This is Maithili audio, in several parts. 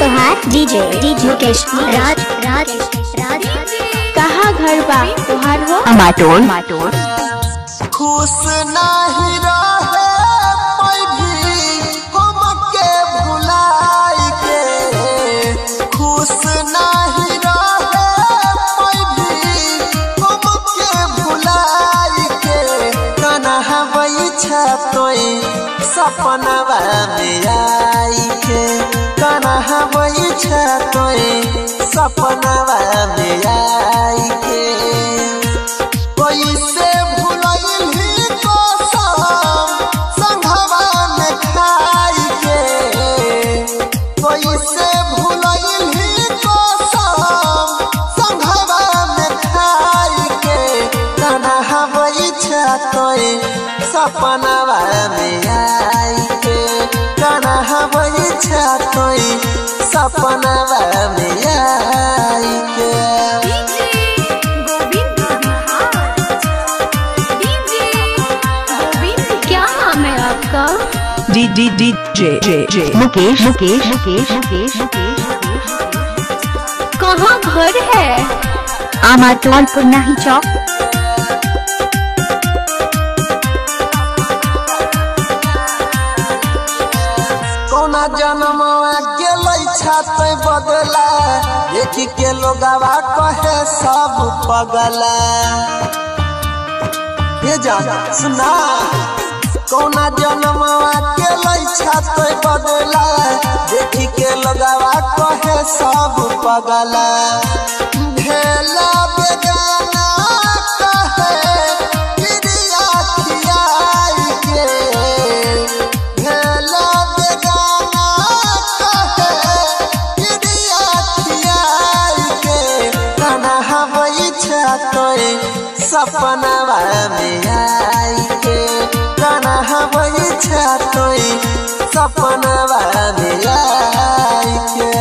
तोहार? डीजे डीजे मुकेश राज राज राज। कहाँ घर बा तोहार हो? अमाटोल माटोल। खुश नाही रहे पैभी हमके भुलाई के, खुश नाही रहे पैभी हमके भुलाई के, कन्हवै छतोई सपनवा में आई के, कन्हवै छतोई सपनवा में आई के। कैसे भुलैली कसम संघवा में खाई के, कैसे भुलैली कसम संघवा में खाई के, कन्हवै छतोई सपनवा में आई के, कन्हवै छतोई सपनवा में आई के। क्या नाम है आपका? D D D J J J Mukesh Mukesh Mukesh Mukesh Mukesh. कहाँ घर है? अमाटोल पुरनाही चौक। कौना जन्मवा के छाते बदला, देख के लोगवा कहे सब पगला। ये जा सुना, कौना जन्मवा के छाते बदला, देख के लोगवा कहे सब पगला। भेला बेगाना कहे क्रिया खियाई के, भेला बेगाना कहे क्रिया खियाई के, कन्हवै छतोई सपनवा में आई के, कन्हवै छतोई सपनवा में आई के।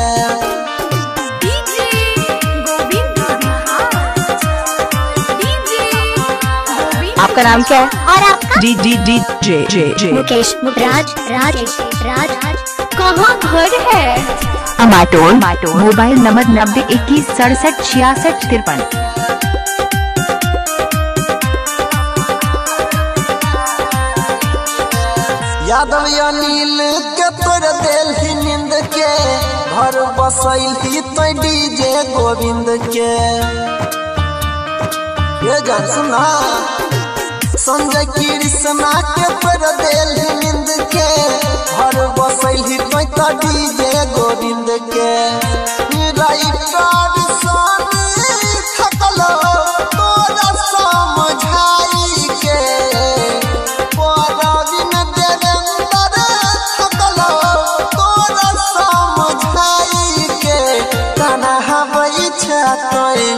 आपका नाम क्या है? और आपका? D D D J J J Mukesh Raj Raj Raj. कहाँ घर है? अमाटोल माटोल। Mobile number 90 21 67 66 53। यादव अनिल के तोड़ देलही नींद के, घर बसैलही तो डीजे गोविंद के। ये जान सुना, संजय कृष्णा के तोड़ देलही नींद के, घर बसैलही तो डीजे गोविंद के। राइटर सोनी थकलो तोरा समझाई के, परवीन देवेंद्र थकलो तोरा समझाई के, कन्हवै छतोई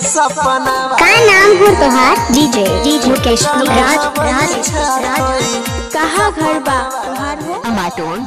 सपनवा। का नाम हो तोहार? डीजे डीजे मुकेश राज राज राज। कहाँ घर बा तोहार हो? अमाटोल।